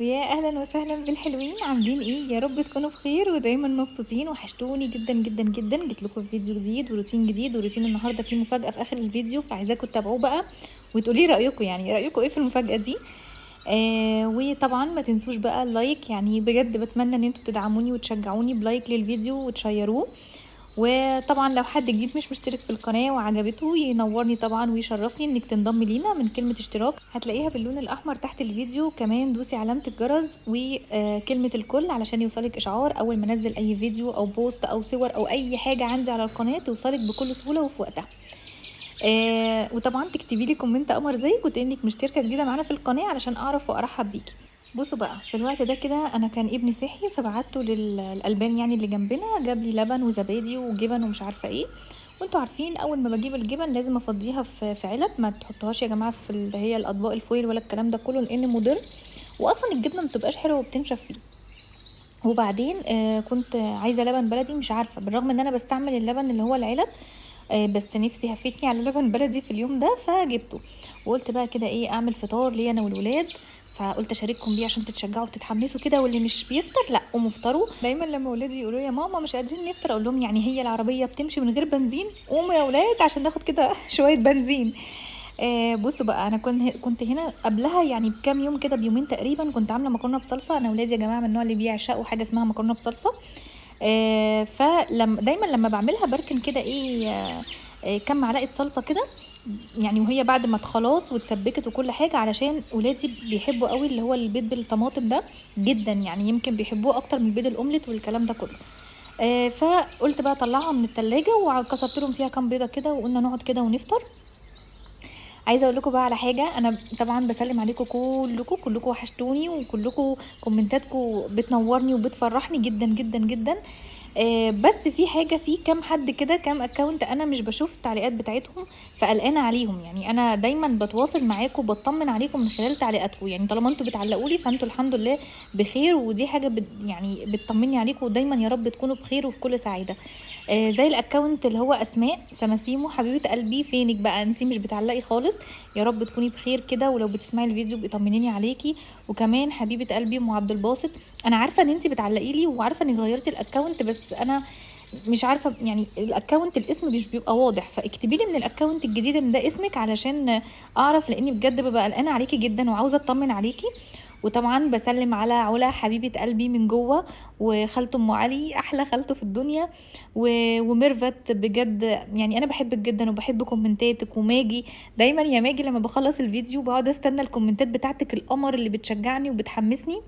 ويا أهلًا وسهلًا بالحلوين، عاملين إيه؟ يا رب تكونوا بخير ودايمًا مبسوطين، وحشتوني جدًا، جدًا، جدًا. جيت لكم في فيديو جديد وروتين جديد، وروتين النهارده فيه مفاجأة في آخر الفيديو، فعايزاكم تتابعوه بقى وتقولي لي رأيكم، يعني رأيكم إيه في المفاجأة دي؟ وطبعًا ما تنسوش بقى ال like، يعني بجد باتمنى إن أنتم تدعموني وتشجعوني ب like للفيديو وتشيروه. وطبعا لو حد جديد مش مشترك في القناة وعجبته ينورني طبعا ويشرفني انك تنضمي لينا من كلمة اشتراك، هتلاقيها باللون الاحمر تحت الفيديو. كمان دوسي علامة الجرس وكلمة الكل علشان يوصلك اشعار اول ما انزل اي فيديو او post او صور او اي حاجة عندي على القناة، توصلك بكل سهولة وفي وقتها. وطبعا تكتبي لي comment قمر زيك وتقولي انك مشتركة جديدة معانا في القناة علشان اعرف وارحب بيكي. بصوا بقى في الوقت ده كده انا كان ابني صحي، فبعته للالبان يعني اللي جنبنا، جاب لي لبن وزبادي وجبن ومش عارفه ايه. وانتوا عارفين اول ما بجيب الجبن لازم افضيها في علب، ما تحطوهاش يا جماعة في اللي هي الاطباق ال foil ولا الكلام ده كله، لان مضر واصلا الجبنة ما بتبقاش حلوة وبتنشف فيه. وبعدين كنت عايزه لبن بلدي، مش عارفه بالرغم ان انا بستعمل اللبن اللي هو العلب، بس نفسي هفتني على لبن بلدي في اليوم ده فجبته. وقلت بقى كده ايه، اعمل فطار ليا انا والولاد، فقلت اشارككم بيه عشان تتشجعوا وتتحمسوا كده. واللي مش بيفطر لا قوموا افطروا. دايما لما ولادي يقولوا لي يا ماما مش قادرين نفطر، اقول لهم يعني هي العربية بتمشي من غير بنزين؟ قوموا يا ولاد عشان ناخد كده شوية بنزين. بصوا بقى انا كنت هنا قبلها يعني بكام يوم كده، بيومين تقريبا، كنت عامله مكرونه بصلصه. انا ولادي يا جماعة من النوع اللي بيعشقوا حاجة اسمها مكرونه بصلصه، فلما دايما لما بعملها بركن كده ايه، كام معلقه صلصه كده يعني، وهي بعد ما خلاص واتسبكت وكل حاجة، علشان ولادي بيحبوا قوي اللي هو البيض بالطماطم ده جدا، يعني يمكن بيحبوه اكتر من البيض الاومليت والكلام ده كله. فقلت بقى اطلعها من التلاجة وكسرت لهم فيها كام بيضة كده، وقلنا نقعد كده ونفطر. عايزه اقول لكم بقى على حاجة، انا طبعا بسلم عليكم كلكم، كلكم وحشتوني وكلكم كومنتاتكم بتنورني وبتفرحني جدا جدا جدا. بس في حاجة، في كام حد كده، كام account انا مش بشوف التعليقات بتاعتهم، فقلقانه عليهم. يعني انا دايما بتواصل معاكم وبطمن عليكم من خلال تعليقاتكم، يعني طالما انتوا بتعلقوا لي فانتوا الحمد لله بخير، ودي حاجة بتطمني عليكم، ودايما يا رب تكونوا بخير وفي كل سعادة. زي ال account اللي هو اسماء سماسيمو، حبيبه قلبي فينك بقى انتي مش بتعلقي خالص، يا رب تكوني بخير كده، ولو بتسمعي الفيديو بيطمنيني عليكي. وكمان حبيبه قلبي ام عبد الباسط، انا عارفه ان انتي بتعلقي لي وعارفه انك غيرتي ال account، بس انا مش عارفه يعني ال account الاسم مش بيبقى واضح، فاكتبي لي من ال account الجديد ان ده اسمك علشان اعرف، لاني بجد ببقى قلقانة عليكي جدا وعاوزه اطمن عليكي. وطبعا بسلم على علا حبيبه قلبي من جوه، وخالته ام علي احلى خالته في الدنيا، وميرفت بجد يعني انا بحبك جدا وبحب كومنتاتك. وماجي دايما يا ماجي لما بخلص الفيديو بقعد استنى الكومنتات بتاعتك القمر اللي بتشجعني وبتحمسني.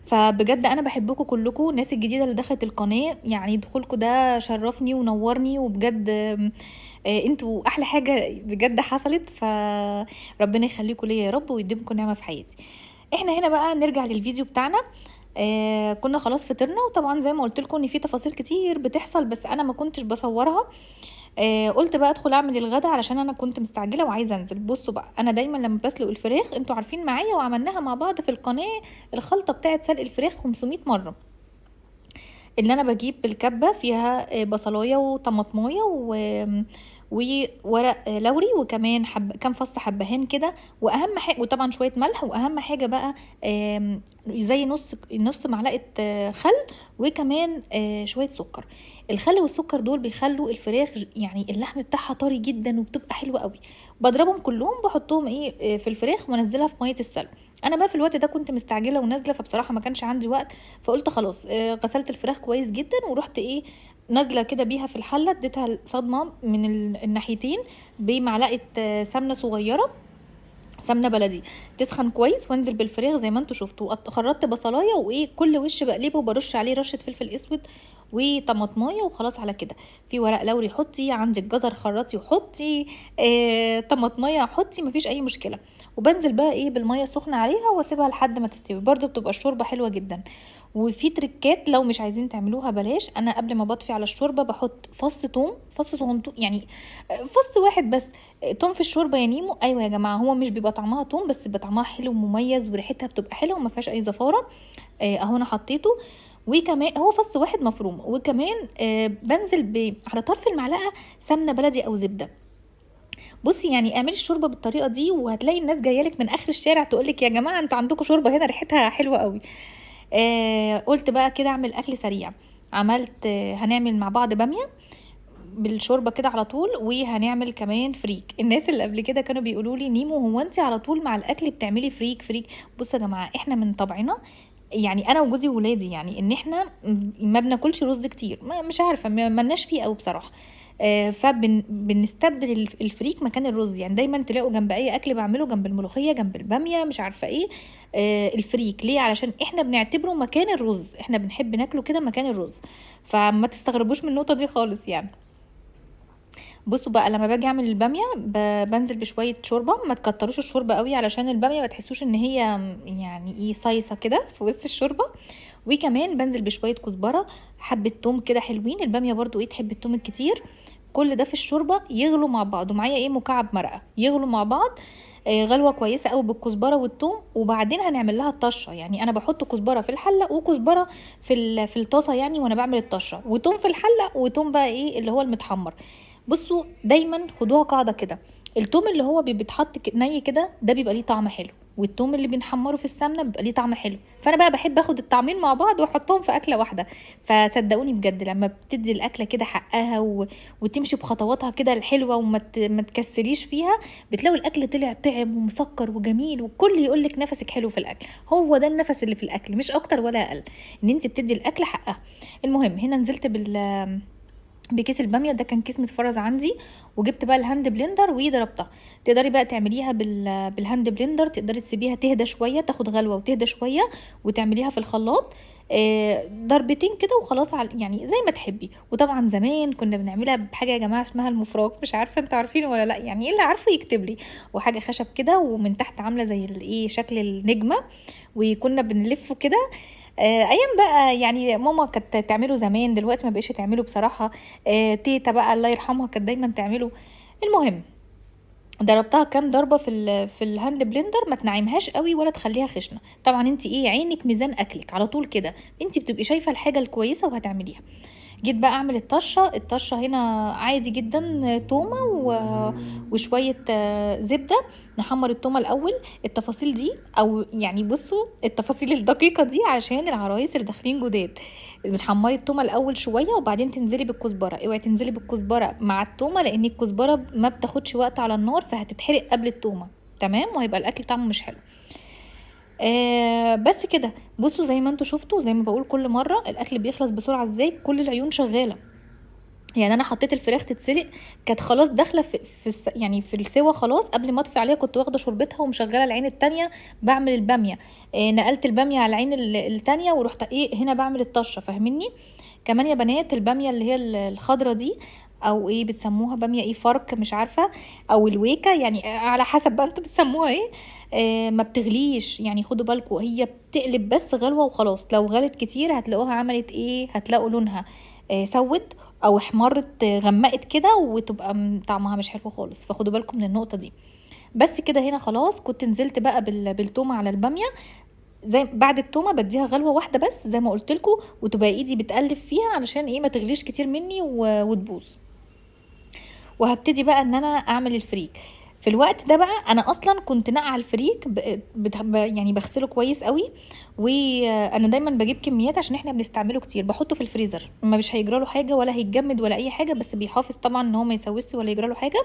فبجد انا بحبكم كلكم، الناس الجديدة اللي دخلت القناة يعني دخولكم ده شرفني ونورني، وبجد انتوا احلى حاجة بجد حصلت، فربنا يخليكم ليا يا رب ويديمكم نعمه في حياتي. احنا هنا بقى نرجع للفيديو بتاعنا. كنا خلاص فطرنا، وطبعا زي ما قلت لكم ان في تفاصيل كتير بتحصل بس انا ما كنتش بصورها. قلت بقى ادخل اعمل الغدا علشان انا كنت مستعجلة وعايزه انزل. بصوا بقى انا دايما لما بسلق الفراخ انتوا عارفين معايا وعملناها مع بعض في القناة الخلطة بتاعه سلق الفراخ 500 مرة، اللي انا بجيب الكبه فيها بصلايه وطماطمايه وورق لوري، وكمان كام فص حبهان كده، واهم حاجة وطبعا شوية ملح، واهم حاجة بقى زي نص معلقه خل، وكمان شوية سكر. الخل والسكر دول بيخلوا الفراخ يعني اللحم بتاعها طري جدا وبتبقى حلوة قوي. بضربهم كلهم بحطهم في الفراخ وانزلها في مية السلق. انا بقى في الوقت ده كنت مستعجلة ونازلة، فبصراحة ما كانش عندي وقت، فقلت خلاص، غسلت الفراخ كويس جدا ورحت نازله كده بيها في الحلة، اديتها صدمة من الناحيتين بمعلقه سمنه صغيرة، سمنه بلدي، تسخن كويس، وانزل بالفراخ زي ما انتوا شفتوا. خرطت بصلايه وايه كل وش بقلبه وبرش عليه رشه فلفل اسود وطماطمايه، وخلاص على كده. في ورق لوري حطي، عندك جزر خرطي وحطي، طماطمايه حطي، مفيش اي مشكلة. وبنزل بقى بالمية السخنة عليها واسيبها لحد ما تستوي، برده بتبقى الشوربة حلوة جدا. وفي تريكات لو مش عايزين تعملوها بلاش. انا قبل ما بطفي على الشوربة بحط فص توم، فص صغنطوط يعني فص واحد بس توم في الشوربة يا نيمو. ايوه يا جماعة، هو مش بيبقى طعمها توم بس بيبقى طعمها حلو ومميز وريحتها بتبقى حلوة وما فيهاش اي زفاره. اهو انا حطيته، وكمان هو فص واحد مفروم. وكمان بنزل على طرف المعلقة سمنه بلدي او زبدة. بصي يعني اعملي الشوربة بالطريقة دي وهتلاقي الناس جاية لك من اخر الشارع تقول لك يا جماعة انتوا عندكم شوربة هنا ريحتها حلوة قوي. قلت بقى كده اعمل اكل سريع. عملت هنعمل مع بعض باميه بالشوربه كده على طول، وهنعمل كمان فريك. الناس اللي قبل كده كانوا بيقولوا لي نيمو هو انت على طول مع الاكل بتعملي فريك فريك؟ بصوا يا جماعة احنا من طبعنا، يعني انا وجوزي وولادي، يعني ان احنا ما بناكلش رز كتير، ما مش عارفه ما لناش فيه قوي بصراحة. فبنستبدل الفريك مكان الرز، يعني دايما تلاقوا جنب اي اكل بعمله، جنب الملوخية، جنب الباميه، مش عارفه ايه، الفريك. ليه؟ علشان احنا بنعتبره مكان الرز، احنا بنحب ناكله كده مكان الرز، فما تستغربوش من النقطة دي خالص يعني. بصوا بقى لما باجي اعمل الباميه بنزل بشوية شوربة، ما تكتروش الشوربة قوي علشان الباميه ما تحسوش ان هي يعني ايه صيصه كده في وسط الشوربة. وكمان بنزل بشوية كزبره، حبه توم كده حلوين، الباميه برضو ايه تحب التوم الكتير. كل ده في الشوربة يغلوا مع بعض، ومعايا ايه مكعب مرقه، يغلوا مع بعض، غلوه كويسة قوي بالكزبره والثوم. وبعدين هنعمل لها الطشه، يعني انا بحط كزبره في الحلة وكزبره في الطاسه يعني وانا بعمل الطشه، وتوم في الحلة وتوم بقى ايه اللي هو المتحمر. بصوا دايما خدوها قاعدة كده، التوم اللي هو بيتحط ني كده ده بيبقى ليه طعم حلو، والتوم اللي بنحمره في السمنة بيبقى ليه طعم حلو. فانا بقى بحب اخد الطعمين مع بعض واحطهم في اكله واحدة. فصدقوني بجد لما بتدي الاكلة كده حقها وتمشي بخطواتها كده الحلوة وما ما تكسليش فيها، بتلاقوا الاكل طلع طعم ومسكر وجميل، والكل يقول لك نفسك حلو في الاكل. هو ده النفس اللي في الاكل، مش اكتر ولا اقل، ان انت بتدي الاكل حقها. المهم هنا نزلت بكيس الباميه، ده كان كيس متفرز عندي، وجبت بقى ال hand blender وضربتها. تقدري بقى تعمليها بال hand blender، تقدري تسيبيها تهدى شوية، تاخد غلوه وتهدى شوية وتعمليها في الخلاط، ضربتين كده وخلاص، يعني زي ما تحبي. وطبعا زمان كنا بنعملها بحاجة يا جماعة اسمها المفراك، مش عارفه انتوا عارفينه ولا لا، يعني اللي عارفه يكتب لي. وحاجه خشب كده ومن تحت عامله زي الايه شكل النجمة، وكنا بنلفه كده. ايام بقى يعني ماما كانت تعمله زمان، دلوقتي ما بقتش تعمله بصراحة. تيتا بقى الله يرحمها كانت دايما تعمله. المهم ضربتها كام ضربه في ال hand blender، ما تنعمهاش قوي ولا تخليها خشنه. طبعا انت ايه عينك ميزان اكلك على طول كده، انت بتبقي شايفه الحاجة الكويسة وهتعمليها. جيت بقى اعمل الطشه. الطشه هنا عادي جدا، تومة وشوية زبدة. نحمر التومه الاول. التفاصيل دي او يعني بصوا التفاصيل الدقيقة دي عشان العرايس اللي داخلين جداد. بنحمري التومه الاول شوية وبعدين تنزلي بالكزبره. اوعي تنزلي بالكزبره مع التومه لان الكزبره ما بتاخدش وقت على النار، فهتتحرق قبل التومه، تمام، وهيبقى الاكل طعمه مش حلو. بس كده. بصوا زي ما انتوا شفتوا، زي ما بقول كل مرة الاكل بيخلص بسرعة ازاي، كل العيون شغالة. يعني انا حطيت الفراخ تتسلق، كانت خلاص داخله يعني في السوا خلاص. قبل ما اطفي عليها كنت واخده شوربتها ومشغله العين التانية بعمل الباميه. نقلت الباميه على العين التانية ورحت ايه هنا بعمل الطشه، فاهميني؟ كمان يا بنات الباميه اللي هي الخضرة دي، او ايه بتسموها باميه ايه فرك مش عارفه، او الويكه، يعني على حسب بقى انتوا بتسموها ايه. ما بتغليش يعني، خدوا بالكم هي بتقلب بس غلوه وخلاص. لو غلت كتير هتلاقوها عملت ايه، هتلاقوا لونها سود او احمرت، غمقت كده، وتبقى طعمها مش حلو خالص. فخدوا بالكم من النقطة دي. بس كده هنا خلاص كنت نزلت بقى بالتومه على الباميه. زي بعد التومه بديها غلوه واحدة بس زي ما قلت لكم، وتبقى ايدي بتقلب فيها علشان ايه ما تغليش كتير مني وتبوظ. وهبتدي بقى ان انا اعمل الفريك. في الوقت ده بقى انا اصلا كنت نقع الفريك يعني بغسله كويس قوي، وانا دايما بجيب كميات عشان احنا بنستعمله كتير. بحطه في الفريزر، ما مش هيجرى له حاجة ولا هيتجمد ولا اي حاجة، بس بيحافظ طبعا ان هو ما يسوسش ولا يجرى له حاجة.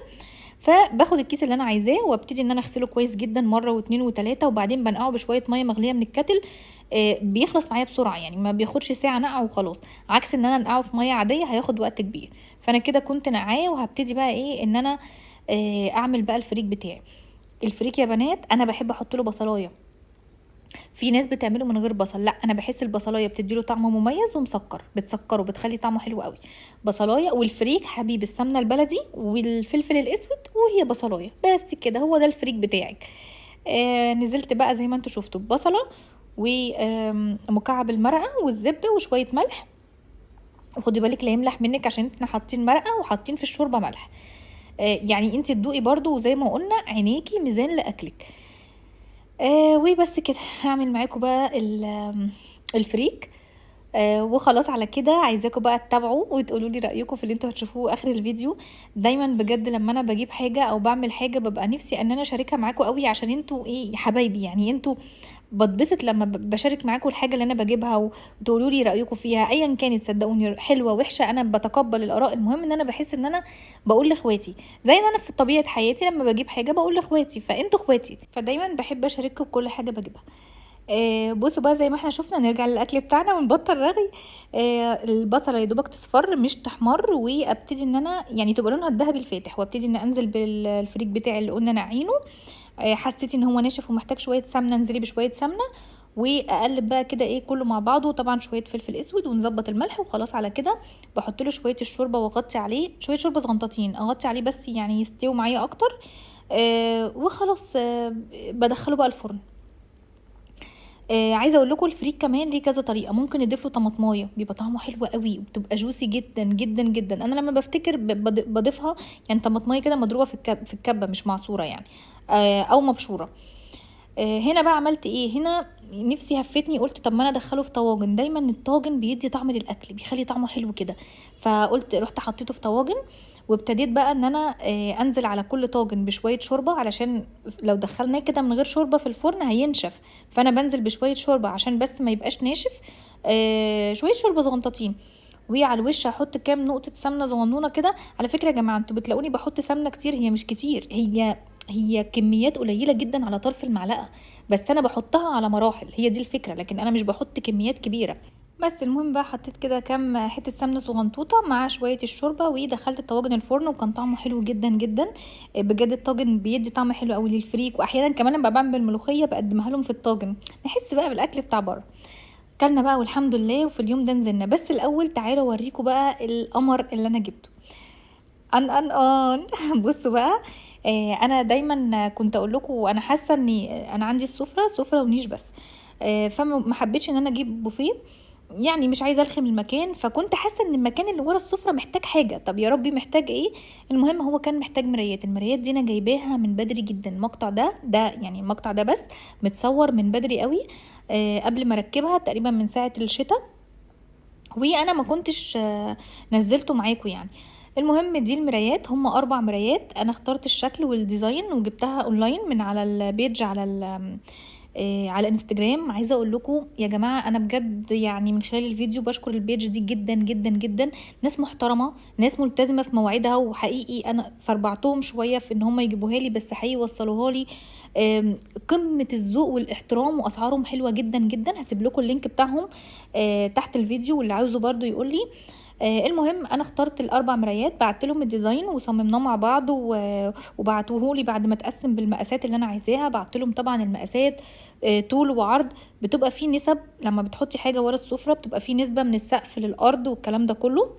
فباخد الكيس اللي انا عايزاه وابتدي ان انا اغسله كويس جدا مرة واتنين وتلاتة، وبعدين بنقعه بشوية مية مغليه من الكتل. بيخلص معايا بسرعة، يعني ما بياخدش ساعة نقعه وخلاص، عكس ان انا انقعه في مية عادية هياخد وقت كبير. فانا كده كنت نقعاه، وهبتدي بقى ايه ان انا اعمل بقى الفريك بتاعي. الفريك يا بنات انا بحب احط له بصلايه، في ناس بتعمله من غير بصل، لا انا بحس البصلايه بتدي له طعم مميز ومسكر، بتسكره بتخلي طعمه حلو قوي. بصلايه والفريك حبيب السمنة البلدي والفلفل الاسود، وهي بصلايه بس كده، هو ده الفريك بتاعك. نزلت بقى زي ما انتوا شفتوا ببصله ومكعب المرقه والزبده وشوية ملح، وخدي بالك لا يملح منك عشان احنا حاطين مرقه وحاطين في الشوربة ملح. يعني انت تدوقي برضو، وزي ما قلنا عينيكي ميزان لاكلك. وبس كده. هعمل معاكم بقى الفريك. وخلاص على كده. عايزاكم بقى تتابعوا وتقولوا لي رايكم في اللي انتوا هتشوفوه اخر الفيديو. دايما بجد لما انا بجيب حاجة او بعمل حاجة ببقى نفسي ان انا اشاركها معاكم قوي، عشان انتوا ايه يا حبايبي، يعني انتوا بتبسط لما بشارك معاكم الحاجة اللي انا بجيبها وتقولوا لي رايكم فيها ايا كانت، صدقوني حلوة وحشة انا بتقبل الاراء. المهم ان انا بحس ان انا بقول لاخواتي، زي ان انا في طبيعة حياتي لما بجيب حاجة بقول لاخواتي، فانتوا اخواتي، فدايما بحب اشارككم بكل حاجة بجيبها. بصوا بقى زي ما احنا شفنا نرجع للاكل بتاعنا ونبطل رغي. البصله يا دوبك تصفر مش تحمر، وابتدي ان انا يعني تبقى لونها الذهبي الفاتح، وابتدي ان انزل بالفريك بتاعي اللي قلنا نعينه. حسيتي ان هو ناشف ومحتاج شوية سمنه، انزلي بشوية سمنه، واقلب بقى كده ايه كله مع بعضه، وطبعا شوية فلفل اسود، ونظبط الملح، وخلاص على كده. بحط له شوية الشوربة واغطي عليه شوية شوربة صغنطاطين، اغطي عليه بس يعني يستوي معايا اكتر. وخلاص. بدخله بقى الفرن. عايزه اقول لكم الفريك كمان ليه كذا طريقه، ممكن نضيف له طماطمايه بيبقى طعمه حلو قوي، وبتبقى juicy جدا جدا جدا. انا لما بفتكر بضيفها يعني طماطمايه كده مضروبة في الكبه مش معصوره يعني، او مبشوره. هنا بقى عملت ايه، هنا نفسي هفتني قلت طب ما انا ادخله في طواجن، دايما الطاجن بيدي طعم للاكل، بيخلي طعمه حلو كده. فقلت رحت حطيته في طواجن، وابتديت بقى ان انا انزل على كل طاجن بشوية شوربة، علشان لو دخلناه كده من غير شوربة في الفرن هينشف، فانا بنزل بشوية شوربة عشان بس ما يبقاش ناشف. شوية شوربة صغنطاطين، وعلى الوش هحط كام نقطة سمنه صغنونه كده. على فكرة يا جماعة انتوا بتلاقوني بحط سمنه كتير، هي مش كتير، هي كميات قليله جدا على طرف المعلقة، بس انا بحطها على مراحل، هي دي الفكرة، لكن انا مش بحط كميات كبيرة. بس المهم بقى حطيت كده كام حتة سمنه صغنطوطه مع شوية الشوربة، ودخلت الطواجن الفرن، وكان طعمه حلو جدا جدا. بجد الطاجن بيدي طعم حلو قوي للفريك، واحيانا كمان لما بعمل ملوخية بقدمها لهم في الطاجن، نحس بقى بالاكل بتاع بره. كلنا بقى والحمد لله، وفي اليوم ده نزلنا. بس الاول تعالوا اوريكم بقى القمر اللي انا جبته. ان ان ان بصوا بقى، انا دايما كنت اقول لكم انا حاسه اني انا عندي السفرة سفره ونيش بس، فما حبيتش ان انا اجيب بوفيه، يعني مش عايزه الخم المكان، فكنت حاسه ان المكان اللي ورا السفرة محتاج حاجة. طب يا ربي محتاج ايه؟ المهم هو كان محتاج مرايات. المرايات دي انا جايباها من بدري جدا، المقطع ده يعني المقطع ده بس متصور من بدري قوي، قبل ما اركبها تقريبا من ساعة الشتاء، وانا ما كنتش نزلته معاكم يعني. المهم دي المرايات، هم 4 مرايات، انا اخترت الشكل وال design وجبتها اونلاين من على ال page على انستجرام. عايزه اقول لكم يا جماعة انا بجد يعني من خلال الفيديو بشكر ال page دي جدا جدا جدا، ناس محترمه، ناس ملتزمة في مواعيدها، وحقيقي انا سربعتهم شوية في ان هم يجيبوها لي، بس حقيقي وصلوها لي. قمة الذوق والاحترام، واسعارهم حلوة جدا جدا. هسيب لكم ال link بتاعهم تحت الفيديو، واللي عاوزه برده يقول لي. المهم انا اخترت ال4 مرايات، بعت لهم ال design وصممناه مع بعض، وبعتوه لي بعد ما اتقسم بالمقاسات اللي انا عايزاها. بعت لهم طبعا المقاسات، طول وعرض، بتبقى فيه نسب لما بتحطي حاجة ورا السفرة بتبقى فيه نسبه من السقف للارض والكلام ده كله.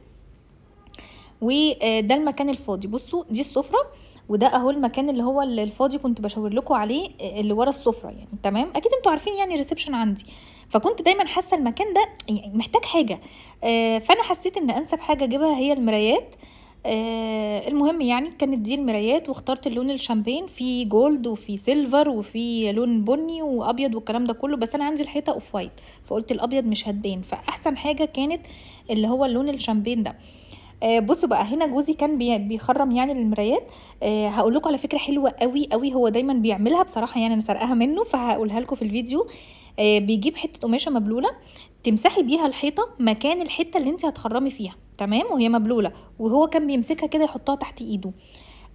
وده المكان الفاضي، بصوا دي السفرة، وده اهو المكان اللي هو الفاضي كنت بشاور لكم عليه، اللي ورا السفرة يعني، تمام؟ اكيد انتوا عارفين يعني ال reception عندي. فكنت دايما حاسه المكان ده يعني محتاج حاجة، فانا حسيت ان انسب حاجة اجيبها هي المرايات. المهم يعني كانت دي المرايات، واخترت اللون الشامبين، في gold وفي silver وفي لون بني وابيض والكلام ده كله، بس انا عندي الحيطة off white، فقلت الابيض مش هتبان، فاحسن حاجة كانت اللي هو اللون الشامبين ده. بصوا بقى هنا جوزي كان بيخرم يعني المرايات. هقول لكم على فكرة حلوة قوي قوي، هو دايما بيعملها بصراحة، يعني انا سرقاها منه فهقولها لكم في الفيديو. بيجيب حتة قماشة مبلوله تمسحي بيها الحيطة مكان الحتة اللي انت هتخرمي فيها، تمام؟ وهي مبلوله، وهو كان بيمسكها كده يحطها تحت ايده.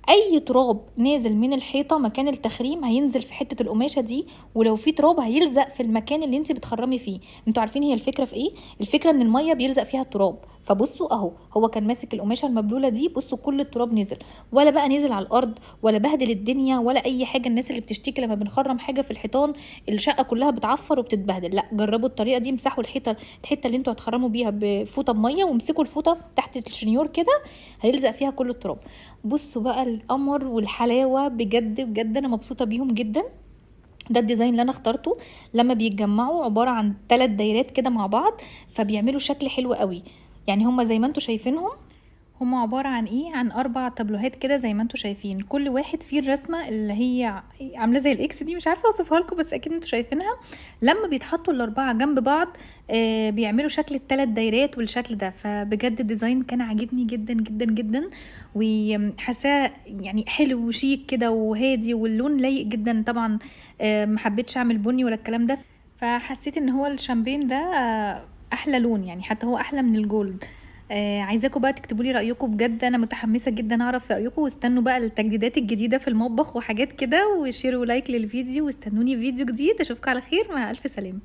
اي تراب نازل من الحيطة مكان التخريم هينزل في حتة القماشه دي، ولو في تراب هيلزق في المكان اللي انت بتخرمي فيه. انتوا عارفين هي الفكرة في ايه؟ الفكرة ان المية بيلزق فيها التراب. فبصوا اهو، هو كان ماسك القماشه المبلوله دي، بصوا كل التراب نزل، ولا بقى نزل على الارض ولا بهدل الدنيا ولا اي حاجة. الناس اللي بتشتكي لما بنخرم حاجة في الحيطان الشقة كلها بتعفر وبتتبهدل، لا جربوا الطريقة دي. امسحوا الحيطة، الحتة اللي انتوا هتخرموا بيها بفوطه بميه، وامسكوا الفوطه تحت الشنيور كده هيلزق فيها كل التراب. بصوا بقى القمر والحلاوه، بجد بجد انا مبسوطة بيهم جدا. ده ال design اللي انا اخترته، لما بيتجمعوا عبارة عن 3 دايرات كده مع بعض، فبيعملوا شكل حلو قوي. يعني هما زي ما انتوا شايفينهم، هما عبارة عن ايه؟ عن 4 تابلوهات كده زي ما انتوا شايفين، كل واحد فيه الرسمة اللي هي عاملة زي ال X دي، مش عارفة اوصفها لكم بس اكيد انتوا شايفينها. لما بيتحطوا ال4 جنب بعض بيعملوا شكل الثلاث دايرات والشكل ده. فبجد ال design كان عاجبني جدا جدا جدا، وحاساه يعني حلو وشيك كده وهادي، واللون لايق جدا. طبعا ما حبيتش اعمل بني ولا الكلام ده، فحسيت ان هو الشامبين ده احلى لون، يعني حتى هو احلى من ال gold. عايزاكم بقى تكتبوا لي رايكم، بجد انا متحمسة جدا اعرف رايكم. واستنوا بقى التجديدات الجديدة في المطبخ وحاجات كده، و share و like للفيديو، واستنوني في فيديو جديد. اشوفكم على خير، مع الف سلامه.